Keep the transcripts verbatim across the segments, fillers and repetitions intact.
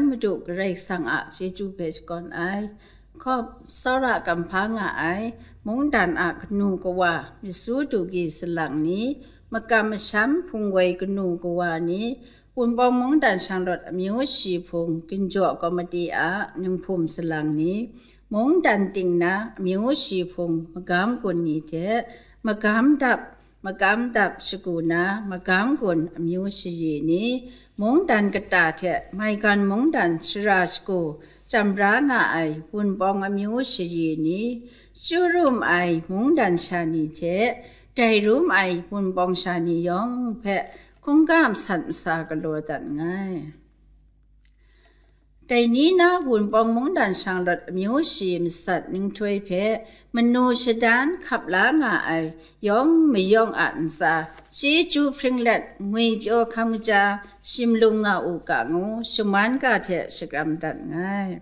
Madu Karai Kasang a chyeju hpe shakawn ai. Hkawm, tsawra kamhpa nga ai, mungdan a kanu kawa, myit su du gyi salang ni, makam masham hpung woi kanu kawa ni, Wunpawng mungdan shanglawt amyu shi hpung, ginjaw komiti a ninghpum salang ni, mungdan ting na amyu shi hpung magam gun ni hte, magam dap, magam dap shagu na magam gun amyu shayi ni, mungdan kata hte maigan mungdan shara shagu, chyamra nga ai Wunpawng amyu shayi ni, chyu rum ai mungdan sha ni hte, dai rum ai Wunpawng sha ni yawng hpe hkungga masat masa galaw dat nngai. Dai ni na Wunpawng mungdan shanglawt amyu shi masat ninghtoi hpe manu shadan hkap la nga ai yawng mayawng a ntsa, chyeju hpring let ngwi pyaw hkam kaja shim lung nga u ga ngu, shaman ga hte shakram dat nngai.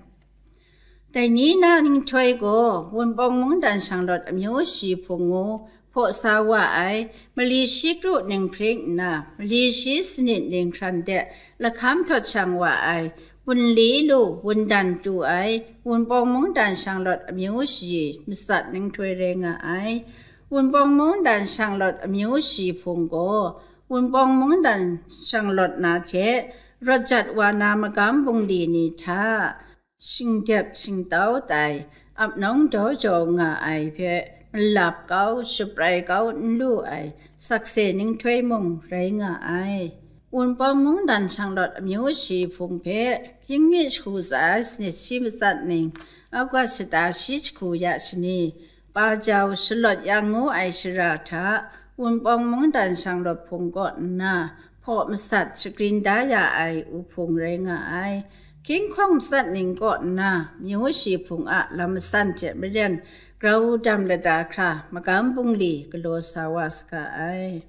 Dai ni na ninghtoi gaw, Wunpawng mungdan shanglawt amyu shi hpung ngu hpaw sa wa ai, mali shi kru ning hpring nna, mali shi sanit ning hkran de lahkam htawt shang wa ai, wunli lu wundan tu ai, Wunpawng mungdan shanglawt amyu shi masat ninghtoi rai nga ai. Wunpawng mungdan shanglawt amyu shi hpung gaw, Wunpawng mungdan shanglawt na hte rawt jat wa na magam bungli ni hta, shingdep shingtau tai, apnawng daw jau nga ai hpe malap kau, shaprai kau n lu ai sakse ninghtoi mung rai nga ai. Wunpawng mungdan shanglawt amyu shi hpung hpe hkying mi shagu tsa ai sanit shi matsat ning, August shata shi jahku ya shani, Pajau Shalawt Yang ngu ai shara hta, Wunpawng mungdan shanglawt hpung kaw nna, hpaw masat shagrin da ya ai uhpung rai nga ai. Hkying hkawng matsat ning kaw nna, myu shi hpung a lam masan hte maren grau dam lada hkra magam bungli galaw sa wa saga ai.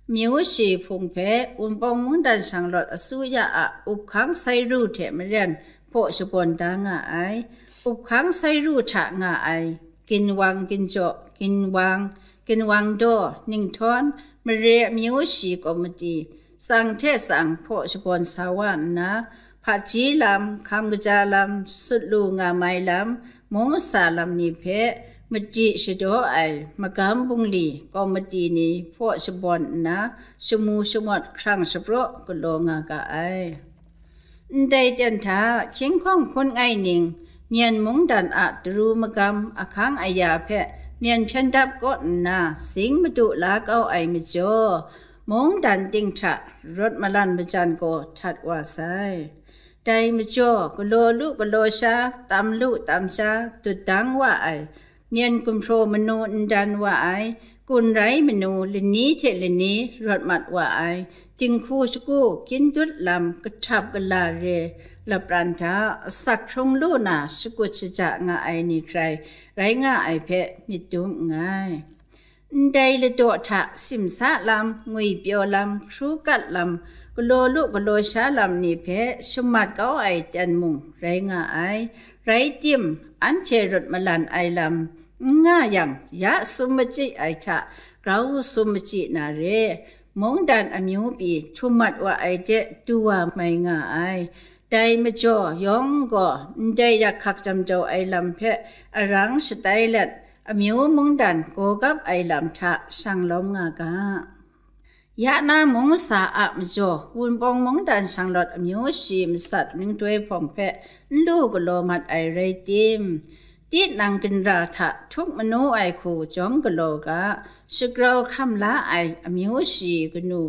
Myu shi hpung hpe Wunpawng mungdan shanglawt asuya a uphkang sai ru hte maren hpaw shabawn da nga ai. Uphkang sai ru hta nga ai, ginwang ginjaw, ginwang, ginwang daw, ninghtawn, mare amyu shi komiti, tsang hte tsang hpaw shabawn sa wa nna, hpaji lam, hkam kaja lam, sut lu nga mai lam, mung masa lam ni hpe madi shadaw ai magam bungli komiti ni hpaw shabawn nna, shamu shamawt hkrang shapraw galaw nga ga ai. Ndai ten hta hkying hkawng hkun ai ning, Myen mungdan a daru magam ahkang aya hpe myen hpyen dap kaw nna, zing madu la kau ai majaw, mungdan ting hta rawt malan majan gaw htat wa sai. Dai majaw, galaw lu galaw sha, tam lu tam sha, dut dang wa ai, myen gumhpraw manu n dan wa ai, kun rai manu lani hte lani rawt mat wa ai, dinghku shagu, kyindut lam, kahtap kala re, lapran hta asak hkrung lu na shakut shaja nga ai ni hkrai rai nga ai hpe myit dum nngai. Ndai ladaw hta simsa lam, ngwipyaw lam, hkru kat lam, galaw lu galaw sha lam ni hpe shamat kau ai ten mung rai nga ai. Rai tim, anhte rawt malan ai lam n nga yang, ya sum machyi ai hta grau sum machyi na re, mungdan amyu pyi htum mat wa ai hte du wa mai nga ai. Dai majaw yawng gaw ndai yak hkak jam jau ai lam hpe arang shatai let, amyu mungdan gaw gap ai lam hta shang lawm nga ga. Ya na mung masa a majaw, Wunpawng mungdan shanglawt amyu shi masat ningdoi hpawng hpe n lu galaw mat ai rai tim, tinang ginra hta htuk manu ai hku jawm galaw ga, shagrau hkam la ai amyu shi kanu,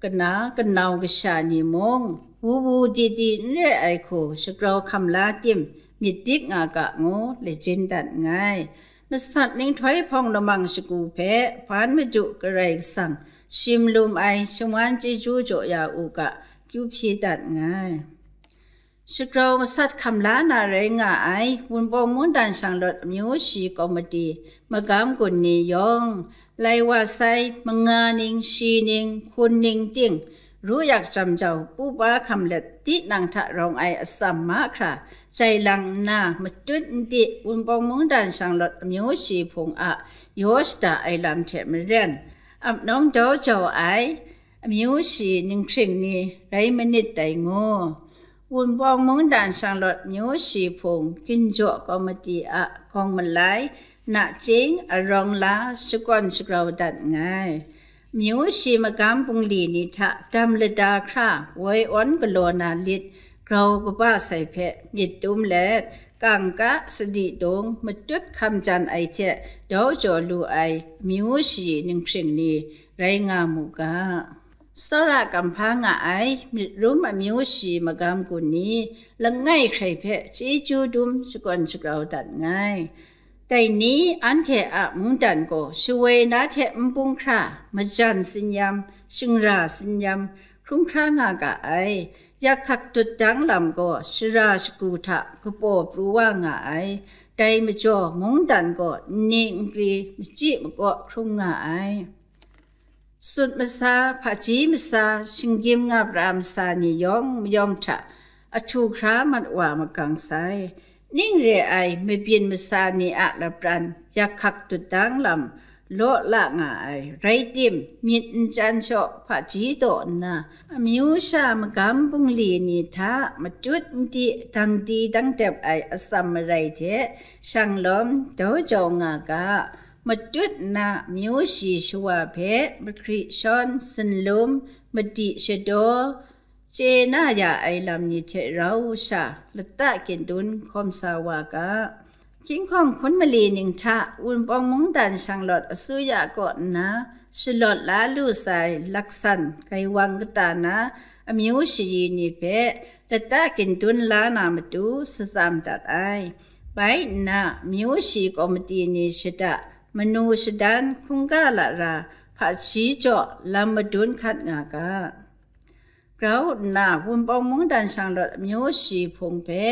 kana, kanau kasha ni mung, wu wu di di n re ai hku shagrau hkam la tim, myit dik nga ga ngu lajin dat nngai. Masat ningdoi hpawng lamang shagu hpe hpan madu Karai Kasang shim lum ai shawan chyeju jaw ya u ga, kyu hpyi dat nngai. Shagrau masat hkam la na rai nga ai Wunpawng mungdan shanglawt amyu shi komiti magam gun ni yawng, lai wa sai, manga ning, shi ning, hkun ning ting, ru yak jam jau, pupa hkam let, tinang hta rawng ai atsam mahkra, jai lang nna, matut n di, Wunpawng mungdan shanglawt amyu shi hpung a yaw shada ai lam hte maren, ap nawng dau jau ai amyu shi ninghkring ni rai manit dai ngu. Wunpawng mungdan shanglawt myu shi hpung ginjaw kawmati a gawng malai, nachying, arawng la, shakawn shagrau dat nngai. Myu shi magam bungli ni hta dam lada hkra woi awn galaw na lit grau kaba sai hpe myit dum let, kangka, sadi dung, matut hkam jan ai hte dau jaw lu ai myu shi ninghkring ni rai nga mu ga. Tsawra kamhpa nga ai myit rum amyu shi magam gun ni langai hkrai hpe chyeju dum shakawn shagrau dat nngai. Dai ni anhte a mungdan gaw shawoi na hte nbung hkra, majan sinyam, shingra sinyam, hkrum hkra nga ga ai. Yak hkak dut dang lam gaw shara shagu hta kapaw pru wa nga ai. Dai majaw mungdan gaw nni nkri machyi makaw hkrum nga ai. Sut masa, hpaji masa, shinggyim ngap ra masa ni yawng mayawng hta ahtu hkra mat wa magang sai. Ning re ai mabyin masa ni a lapran yak hkak dut dang lam law la nga ai, rai tim, myit n chyan shaw hpaji taw nna, amyu sha magam bungli ni hta matut n di dang di dang dep ai atsam marai hte shang lawm dau jau nga ga. Matut nna myu shi shawa hpe magri shawn, sinlum, madi shadaw, chye na ya ai lam ni hte rau sha, lata gindan hkawm sa wa ga. Hkying hkawng hkun mali ning hta Wunpawng mungdan shanglawt asuya kaw nna shalawt la lu sai laksan gaiwang kata na amyu shayi ni hpe lata gindan la na matu satsam dat ai. Bai nna, myu shi kawmati ni shada, manu shadan, hkungga lara, hpaji jaw lam madun hkat nga ga. Grau nna, Wunpawng mungdan shanglawt amyu shi hpung hpe,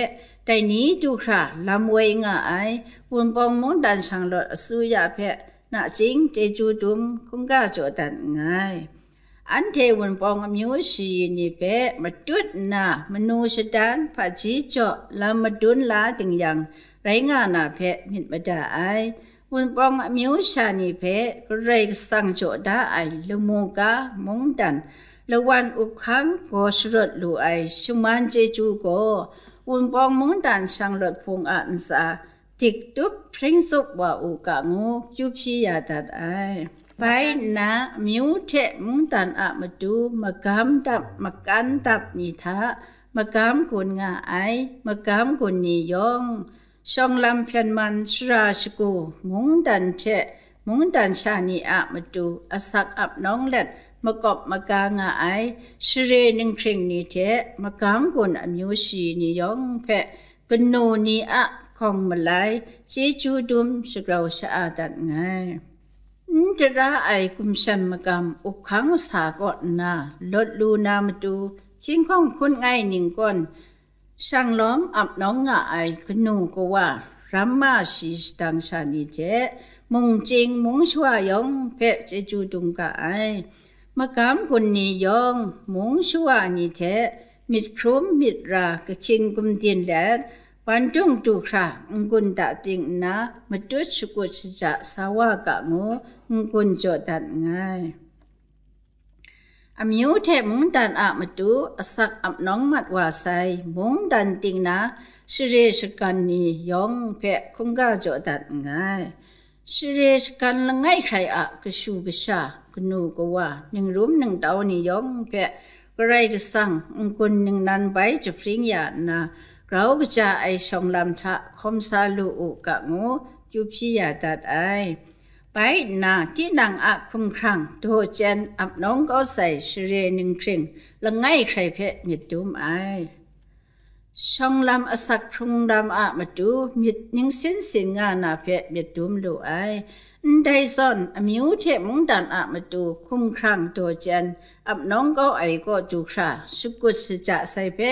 dai ni du hkra lam woi nga ai, Wunpawng mungdan shanglawt asuya hpe, nachying chyeju dum hkungga jaw dat nngai. Anhte Wunpawng amyu shayi ni hpe matut nna manu shadan hpaji jaw lam madun la ding yang rai nga na hpe myit mada ai. Wunpawng amyu sha ni hpe Karai Kasang jaw da ai lamu ga, mungdan, lawan up hkang gaw sharawt lu ai shaman chyeju gaw, Wunpawng mungdan shanglawt hpung a ntsa dik tup hpring tsup wa u ga ngu kyu hpyi ya dat ai. Bai nna, amyu hte mungdan a matu magam dap makan dap ni hta magam gun nga ai, magam gun ni yawng, shawng lam hpyen man shara shagu mungdan hte mungdan sha ni a matu asak ap nawng let makawp maga nga ai, share ninghkring ni hte magam gun amyu shi ni yawng hpe kanu ni a hkawng malai chyeju dum shagrau sha-a dat nngai. N tara ai gumshem magam up hkang sa kaw nna lawt lu na matu, hkying hkawng hkun ngai ningkawn shang lawm ap nawng nga ai kanu kawa, ramma shi shadang sha ni hte mung chying mung shawa yawng hpe chyeju dum ga ai. Magam gun ni yawng mung shawa ni hte myit hkrum myit ra kahkying gumdin let, bandung du hkra n-gun da ting nna matut shakut shaja sa wa ga ngu n-gun jaw dat nngai. Amyu hte mungdan a matu asak ap nawng mat wa sai mungdan ting na share shagan ni yawng hpe hkungga jaw dat nngai. Share shagan langai hkrai a kashu kasha, kanu kawa, ningrum ningtau ni yawng hpe Karai Kasang n-gun ningnan bai jahpring ya nna, grau kaja ai shawng lam hta hkawm sa lu u ga ngu kyu hpyi ya dat ai. Bai nna, tinang a hkumhkrang daw chyen ap nawng kau sai share ninghkring langai hkrai hpe myit dum ai. Shawng lam asak hkrung lam a matu myit ningsin sin nga na hpe myit dum lu ai. Ndai zawn, amyu hte mungdan a matu hkumhkrang daw chyen ap nawng kau ai kaw du hkra shakut shaja sai hpe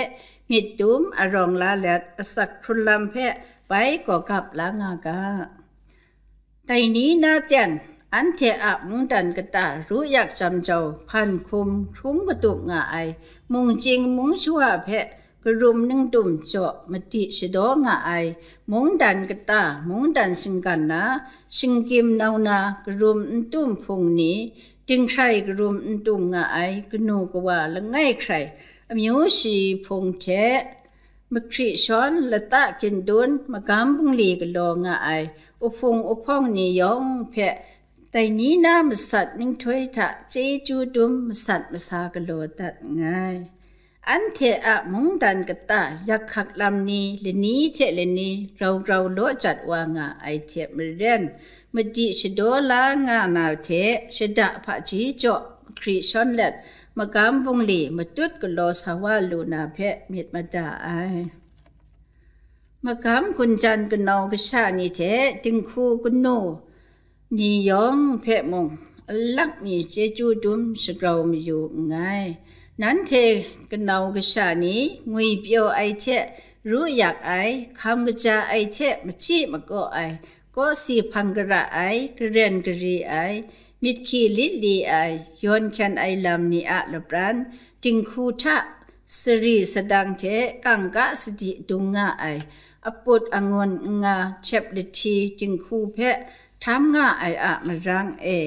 myit dum arawng la let, asak hkrun lam hpe bai gawgap la nga ga. Dai ni na ten, anhte a mungdan kata ru yak jam jau hpan hkum hkrum katup nga ai, mung chying mung shawa hpe karum ningtum jaw madi shadaw nga ai, mungdan kata, mungdan shinggan na, shinggyim nau na karum n tum hpung ni, dinghkrai karum n tum nga ai kanu kawa langai hkrai, amyu shi hpung hte, mahkri shawn lata gindun magam bungli galaw nga ai uhpung uhpawng ni yawng hpe dai ni na masat ninghtoi hta chyeju dum masat masa galaw dat nngai. Anhte a mungdan kata yak hkak lam ni lani hte lani grau grau law jat wa nga ai hte maren, madi shadaw la nga na hte shada hpaji jaw mahkri shawn let, magam bungli matut galaw sa wa lu na hpe myit mada ai. Magam gunjan kanau kasha ni hte dinghku kanu ni yawng hpe mung, alak mi chyeju dum shagrau mayu nngai. Nanhte kanau kasha ni ngwipyaw ai hte ru yak ai, hkam kaja ai hte machyi makaw ai, kawsi hpang gara ai, karen gari ai, myit hkyi lit li ai, yawn hkyen ai lam ni a lapran, dinghku hta sari sadang hte kangka sadi dung nga ai, aput angun nga, hkyep lahti dinghku hpe htam nga ai a marang e,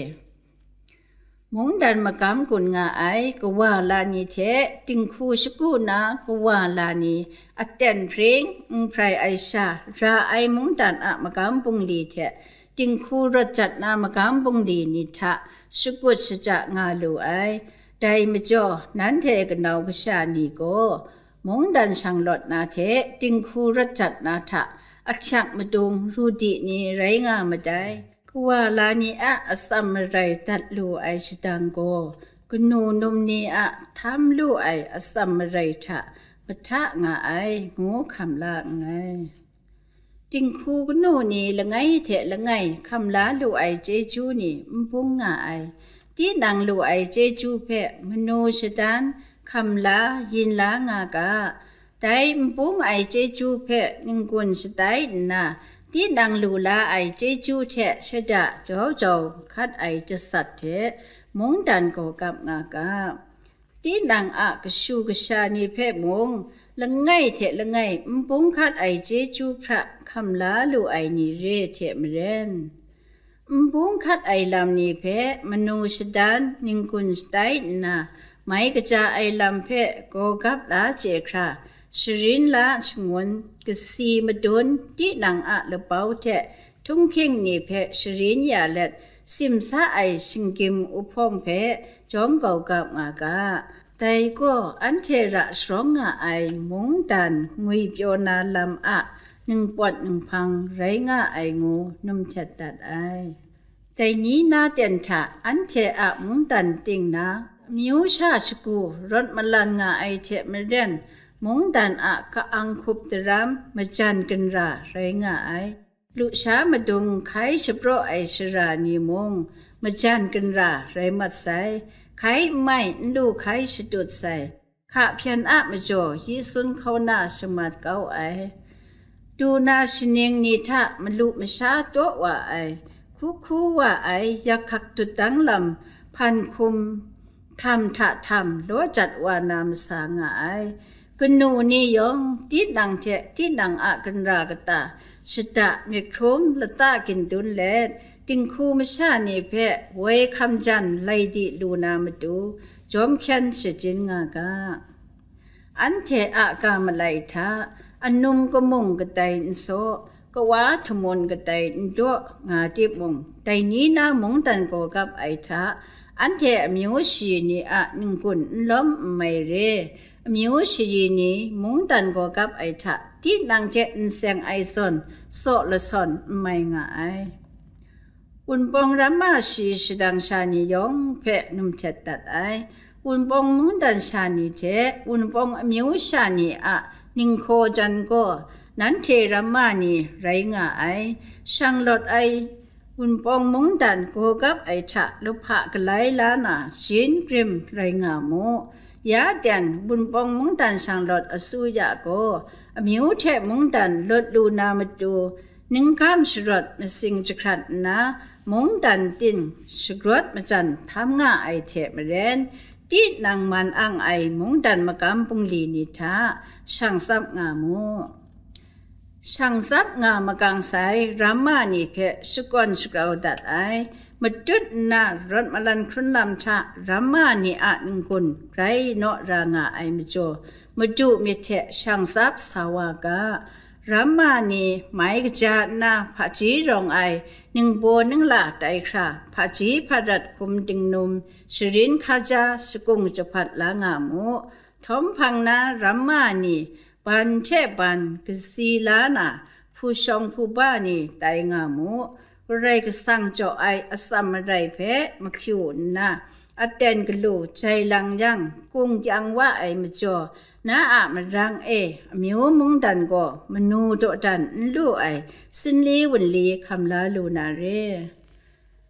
mungdan magam gun nga ai kawa la ni hte dinghku shagu na kawa la ni, aten hpring n hprai ai sha ra ai mungdan a magam bungli hte dinghku rawt jat na magam bungli ni hta shakut shaja nga lu ai. Dai majaw, nanhte kanau kasha ni gaw, mungdan shang lawt na hte dinghku rawt jat na hta ahkyak madung ru di ni rai nga madai. Kawa la ni a atsam marai dat lu ai shadang gaw, kanu num ni a htam lu ai atsam marai hta mahta nga ai, ngu hkam la nngai. Dinghku kanu ni langai hte langai hkam la lu ai chyeju ni n bung nga ai. Tinang lu ai chyeju hpe manu shadan, hkam la, yin la nga ga. Dai n bung ai chyeju hpe n-gun shatai nna, tinang lu la ai chyeju hte shada jau jau hkat ai jasat hte mungdan gaw gap nga ga. Tinang a kashu kasha ni hpe mung, langai hte langai n bung hkat ai chyeju hpra hkam la lu ai ni re hte maren, n bung hkat ai lam ni hpe manu shadan n-gun shatai nna, mai kaja ai lam hpe gaw gap la chye hkra, sharin la shangun, kasi madun, tinang a labau hte htunghking ni hpe sharin ya let, simsa ai shinggyim uhpawng hpe jawm gau gap nga ga. Dai gaw anhte ra sharawng nga ai mungdan ngwipyaw na lam a ningpawt ninghpang rai nga ai ngu num htet dat ai. Dai ni na ten hta anhte a mungdan ting na, amyu sha shagu rawt malan nga ai hte maren, mungdan a ka-ang hkup daram majan ginra rai nga ai. Lusha madung hkai shapraw ai shara ni mung majan ginra rai mat sai. Hkai n mai n lu hkai shatut sai. Hka hpyen a majaw yi sun hkauna shamat kau ai. Du na shaning ni hta malu masha taw wa ai, hku hku wa ai, yak hkak dut dang lam hpan hkum htam hta htam law jat wa na masa nga ai. Kanu ni yawng tinang hte tinang a ginra kata, shada, myit hkrum, lata gindun let, dinghku masha ni hpe woi hkam jan lai di lu na matu, jawm hkyen shajin nga ga. Anhte a ga malai hta, anum kamung kadai n saw, kawa htamun kadai n daw nga timung, dai ni na mungdan gaw gap ai hta, anhte amyu shayi ni a n-gun n lawm n mai re, amyu shayi ni mungdan gaw gap ai hta, tinang hte n seng ai zawn, saw lasawn n mai nga ai. Wunpawng ramma shi shadang sha ni yawng hpe num htet dat ai. Wunpawng mungdan sha ni hte Wunpawng amyu sha ni a ninghkaw jan gaw nanhte ramma ni rai nga ai. Shang lawt ai Wunpawng mungdan gaw gap ai hta luhpa galai la na jin grim rai nga mu. Ya ten Wunpawng mungdan shang lawt asuya gaw amyu hte mungdan lawt lu na matu, ninggam sharawt masing jahkrat nna, mungdan ting shagrawt majan htam nga ai hte maren, tinang man ang ai mungdan magam bungli ni hta shang tsap nga mu. Shang tsap nga makang sai ramma ni hpe shakawn shagrau dat ai, matut nna rawt malan hkrun lam hta ramma ni a n-gun grai naw ra nga ai majaw, madu myit hte shang tsap sa wa ga. Ramma ni mai kaja nna hpaji rawng ai ningbaw ningla tai hkra, hpaji hparat hkum dingnum, sharin hkaja, shakung jahpat la nga mu. Htawm hpang na ramma ni ban hte ban kasi la na, hpu shawng hpu ba ni tai nga mu. Karai Kasang jaw ai atsam marai hpe mahkyu nna, aten galu jai lang yang, kung kyang wa ai majaw, na a marang e amyu mungdan gaw manu dawdan n lu ai sinli wunli hkam la lu na re.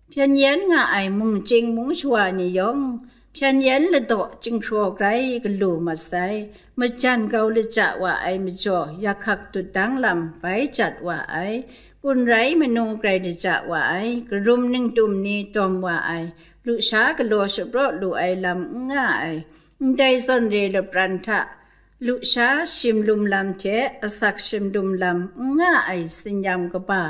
Hpyen yen nga ai mungchying mungshawa ni yawng, hpyen yen ladaw jinghkraw grai galu mat sai, majan grau laja wa ai majaw, yakhak dut dang lam bai jat wa ai, kun rai manu grai laja wa ai, karum ningtum ni dawm wa ai, lusha galaw shapraw lu ai lam n nga ai, ndai zawn re lapran hta, lusha shim lum lam hte asak shim lum lam n nga ai tsin-yam kaba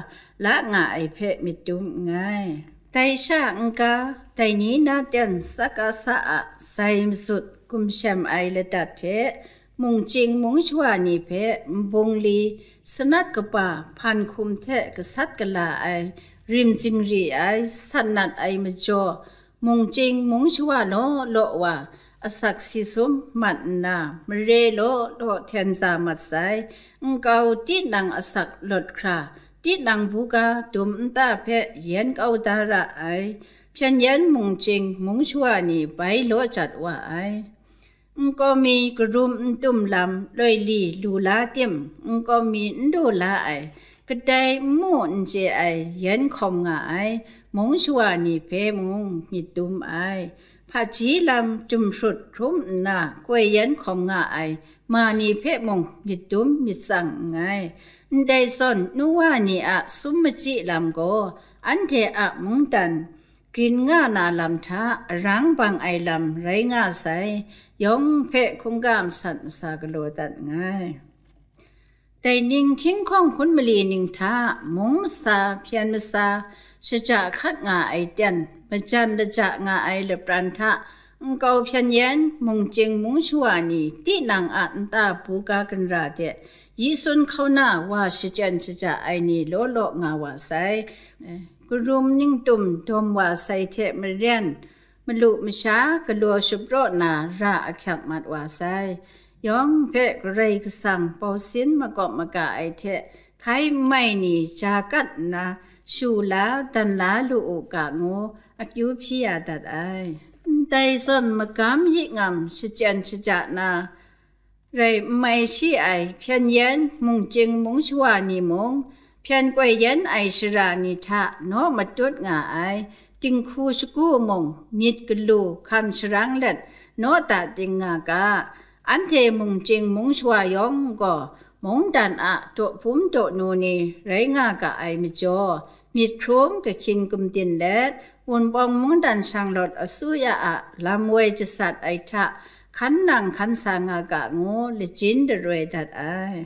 la nga ai hpe myit dum nngai. Dai sha n-ga, dai ni na ten sakasa a sai mazut gumshem ai ladat hte, mungchying mungshawa ni hpe nbung li, sanat kaba hpan hkum hte gasat gala ai, rim zingri ai, san nat ai majaw, mungchying mungshawa law law wa, asak si sum mat nna, mare law law hten za mat sai, nkau tinang asak lawt hkra, tinang buga dum nta hpe yen kau da ra ai, hpyen yen mungchying mungshawa ni bai law jat wa ai. Nkau mi karum n tum lam loi li lu la tim, nkau mi n du la ai, kadai n mu n chye ai yen hkawm nga ai, mungshawa ni hpe mung myit dum ai. Hpaji lam jumhrut hkrum nna koi yen hkawm nga ai ma ni hpe mung myit dum myit tsang nngai. Ndai zawn nu wa ni a sum machyi lam gaw, anhte a mungdan grin nga na lam hta arang bang ai lam rai nga sai, yawng hpe hkungga masat masa galaw dat nngai. Dai ning hkying hkawng hkun mali ning hta, mung masa, hpyen masa, shaja hkat nga ai ten, majan laja nga ai lapran hta, nkau hpyen yen, mungchying mungshawa ni, tinang a nta buga ginra de, yi sun hkauna wa shachyen shaja ai ni law law nga wa sai. Karum ningtum dawm wa sai hte maren, malu masha galaw shapraw na ra ahkyak mat wa sai. Yawng hpe Karai Kasang bau sin makawp maga ai hte, hkai n mai ni ja kat nna, shu la, dan la lu u ga ngu, akyu hpyi ya dat ai. Ndai zawn magam yi ngam shachyen shaja na, rai n mai shi ai hpyen yen mungchying mungshawa ni mung, hpyen koi yen ai shara ni hta naw matut nga ai, dinghku shagu mung myit galu hkam sharang let naw ta ting nga ga. Anhte mungchying mungshawa yawng gaw mungdan a dawhpum dawhnu ni rai nga ga ai majaw, myit hkrum kahkyin gumdin let, Wunpawng mungdan shanglawt asuya a lam woi jasat ai hta, hkan nang hkan sa nga ga ngu lajin daroi dat ai.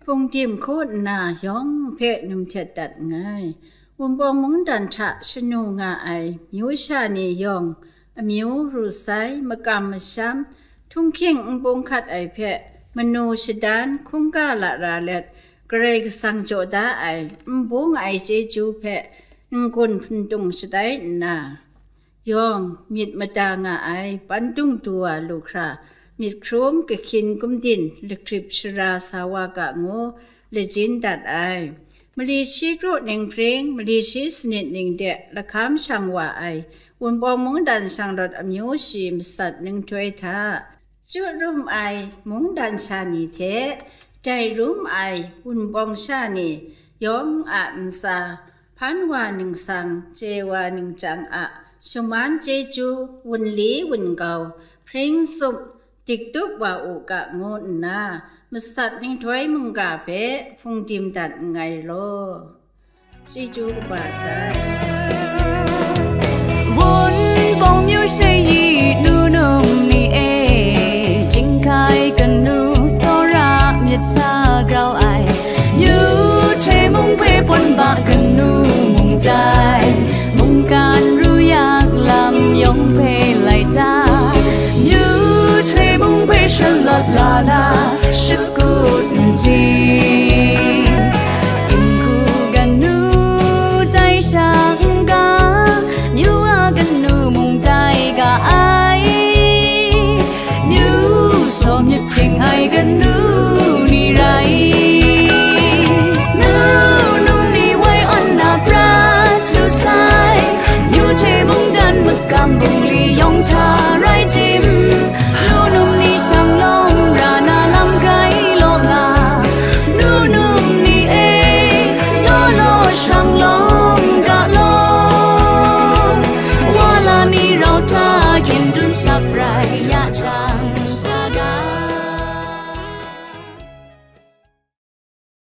Hpungdim hku nna yawng hpe num htet dat nngai. Wunpawng mungdan hta shanu nga ai myu sha ni yawng, amyu, ru sai, makam masham, htunghking n bung hkat ai hpe, manu shadan hkungga lara let, Karai Kasang jaw da ai, n bung ai chyeju hpe n-gun hpungdung shatai nna, yawng myit mada nga ai, pandung du wa lu hkra, myit hkrum kahkyin gumdin lakrip shara sa wa ga ngu lajin dat ai. Mali shi kru ning hpring, mali shi sanit ning de lahkam shang wa ai, Wunpawng mungdan shanglawt amyu shi masat ninghtoi hta, chyu rum ai mungdan sha ni hte, dai rum ai Wunpawng sha ni, yawng a ntsa, hpan wa ningsang, chye wa ningchyang a shaman chyeju, wunli wungau, hpring tsup, dik tup wa u ga ngu nna, masat ninghtoi mungga hpe hpungdim dat nngai law. Chyeju kaba sai. 文公မြို့ရှိ